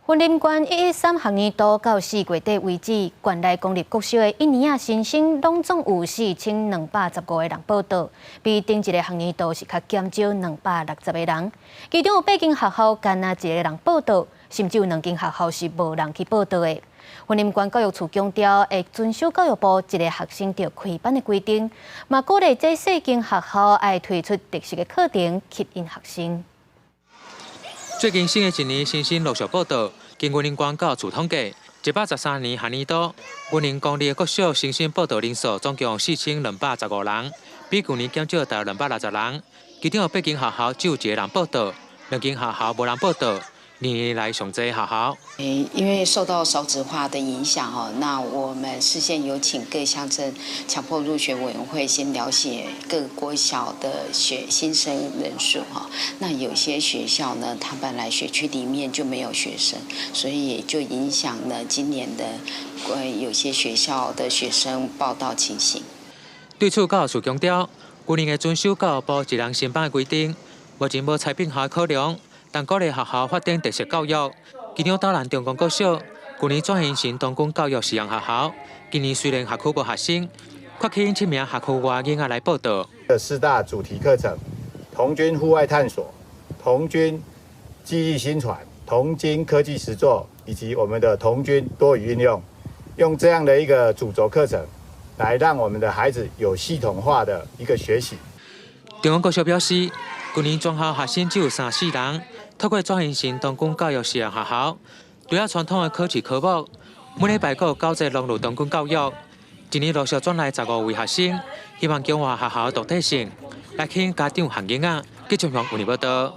雲林縣113學年度到4月底為止，縣內公立國小的一年仔新生攏總有4215個人報到，比頂一個學年度是較減少260個人。其中有八間學校干焦一個人報到，甚至有兩間學校是無人去報到的。雲林縣教育處強調，會遵守教育部一個學生著開班的規定，嘛鼓勵這四間學校愛推出特色的課程吸引學生。最近新的一年新生陸續報到，根據雲林縣教育處統計，113年學年度，雲林公立國小新生報到人數總共4215人，比舊年減少大約260人。其中有八間學校只有一個人報到，兩間學校無人報到。年來上濟學校。因為受到少子化的影響哦，那我們事先有請各鄉鎮強迫入學委員會先了解各國小的學新生人數哈。那有些學校呢，它本來學區裡面就沒有學生，所以也就影響了今年的有些學校的學生報到情形。對此，教育處強調，舊年會遵守教育部一人新班的規定，目前無裁併校考量。但鼓勵學校發展特色教育，其中斗南中光國小，舊年轉型成童軍教育實驗學校，今年雖然學區無學生，卻吸引七名學區外囡仔來報到。四大主題課程：童軍戶外探索、童軍記憶薪傳、童軍科技實作，以及我們的童軍多語應用。用這樣的一個主軸課程，來讓我們的孩子有系統化的一個學習。中光國小表示，舊年全校學生只有三四人。透過轉型成童軍教育實驗學校，除了傳統的考試科目，每禮拜閣有九節融入童軍教育。今年陸續轉來15位學生，希望強化學校獨特性，來吸引家長和囡仔。記者黃文報道。